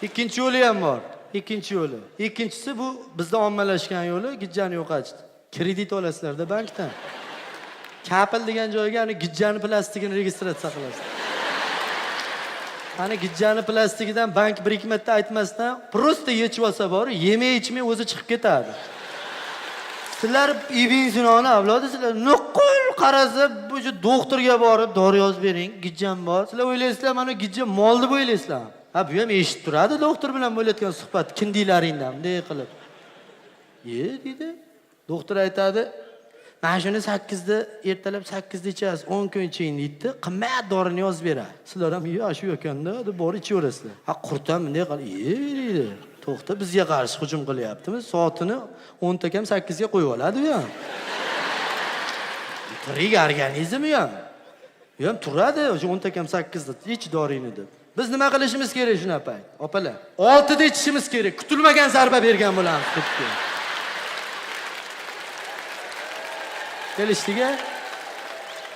Ikkinchi yo'li ham bor. Ikkinchi yo'li. Ikkinchisi bu bizda ommalashgan yo'li gijjani yo'qotish. Kredit olasizlarda bankdan. Kapil degan joyga ani gijjani plastigini registratsiya qilasiz. Ani gijjani plastigidan bank bir ikki marta aytmasdan просто yechib olsa bor, yemay ichmay o'zi chiqib ketadi. Sizlar Ibn Sinoni avlodi, sizlar nuqul qarasa bu shu doktorga borib dori yozib bering, gijjam bor. Sizlar o'ylaysizlar mana gijja mol deb o'ylaysizlar. Ha, bu ham eshitib turadi doktor bilan bo'layotgan suhbat kindiklaringdan bunday qilib. "Ye", deydi. Doktor aytadi, "Mana shuni 8da ertalab 8da ichasiz, 10 kun iching" deydi. Qimmat dorini yozib beradi. Sizlar ham "Ya, shu ekanda" deb borib ichaverasizlar. Ha, qurt ham bunday qilib, "Ye", deydi. To'xta, bizga qarshi hujum qilyaptimi? Soatini 10 ta kam 8 ga qo'yib oladi u ham. Tirik organizm u ham. U ham turadi o'sha 10 ta kam 8 da ich doringni deb. Biz nima qilishimiz kerak shunaqa payt? Opalar, 6 da ichishimiz kerak. Kutilmagan zarba bergan bo'lamiz qurtga. Kelishdik-a?